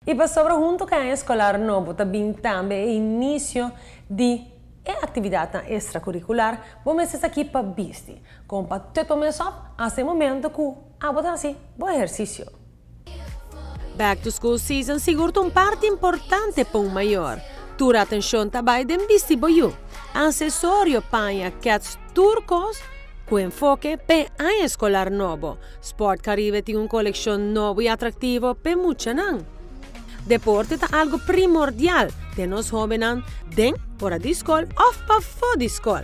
Y pasobra hunto cu aña escolar nobo ta bin tambe e inicio di e actividadnan extracurricular, bo mester sa aki pa bisti. Con pa tut bo mes op hasta e momento cu abo ta haci bo ehercicio. Back to school season sigur ta un parti importante pa un mayor. Tur atencion ta bay den bisti bo yu. Ancesorio, paña, kets, tur cos cu enfoke p'e aña escolar nobo. Sport Caribe tin un coleccion nobo y atractivo p'e muchanan. Deporte ta algo primordial den nos hobennan den ora di scol of pafó di scol.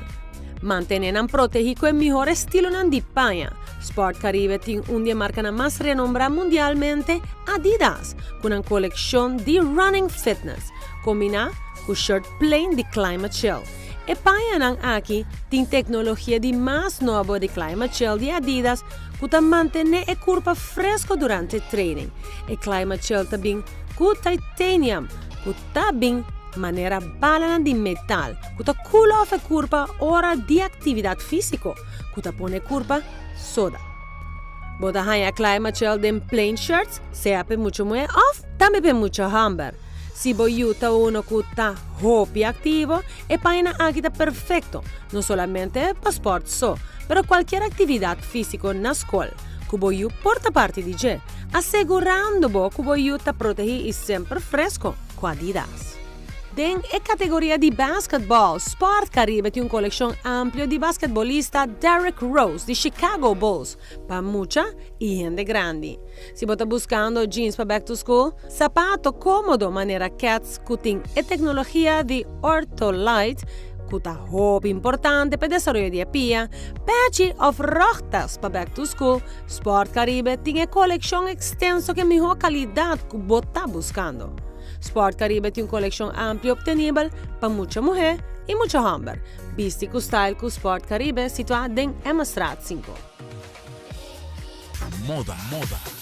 Mantene nan protegi cu e mihor estilonan di paña. Sport Caribe tin un di e marcanan mas renombra mundialmente, Adidas, cu nan coleccion di Running Fitness, combina cu shirt plain di Climate Chill. E pañanan aki tin tecnologia di mas nobo di Climate Chill di Adidas cu ta mantene e curpa fresco durante training. E Climate Chill ta bin cu titanium cu ta bin manera balanan di metal cu ta cool off e curpa ora di actividad fisico cu ta pone e curpa soda. Bo ta haña Climate Chill den plain shirts, sea p'e mucha muhe of tambe p'e mucha homber. Si bo yu ta uno ku ta hopi aktivo, e pañanan aki ta perfekto, no solamente pa spòrt so, pero kualkier aktividat físiko na skol ku bo yu por ta parti di dje, asegurando bo ku bo yu ta protegí i semper fresko ku Adidas. Den e kategoria di basketball, Sport Caribe tin un kolekshon amplio di basketbolista Derrick Rose di Chicago Bulls pa mucha i hende grandi. Si bo ta buskando jeans pa back to school, sapato kómodo manera Keds ku tin e teknologia di Ortholite ku ta hopi importante pa e desaroyo di e pia, pechi òf rògtas pa back to school, Sport Caribe tin e kolekshon ekstenso ku e mihó kalidat ku bo ta buskando. Sport Caribe tin un kolekshon amplio optenibel pa mucha muhé i mucha hòmber. Bisti ku style ku Sport Caribe situá den Emmastraat sinku. Moda, moda.